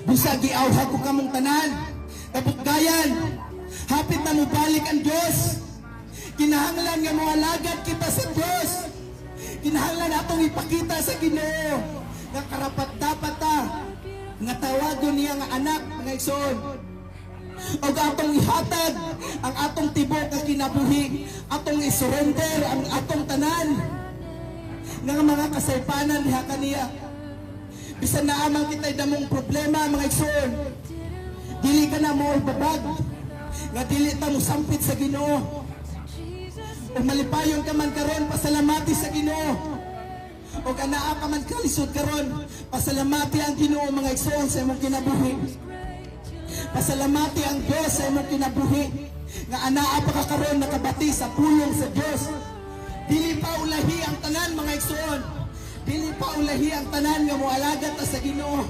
Busa giawhag ko kamong tanan. Kabukgayan, hapit na mobalik ang Diyos. Kinahanglan nga moalagad kita sa Diyos. Kinahanglan atong ipakita sa Ginoo nga karapat dapat ta nga tawagon niya nga anak, mga igsoon. Og atong ihatag ang atong tibok nga kinabuhi, atong isurrender ang atong tanan nga mga kasaypanan diha kaniya. Bisan naa man kita'y damong problema, mga igsoon, dili ka na mo babag nga dili ta mo sampit sa Ginoo. Ug malipayon ka man karon, pasalamati sa Ginoo. O anaa ka man kalisod karon, pasalamati ang Ginoo, mga igsoon, sa imong kinabuhi. Pasalamati ang Dios sa imong kinabuhi nga anaa pa ka karon nakabati sa pulong sa Dios. Dili pa ulahi ang tanan, mga igsoon. Dili pa ulahi ang tanan nga moalagad ta sa Ginoo.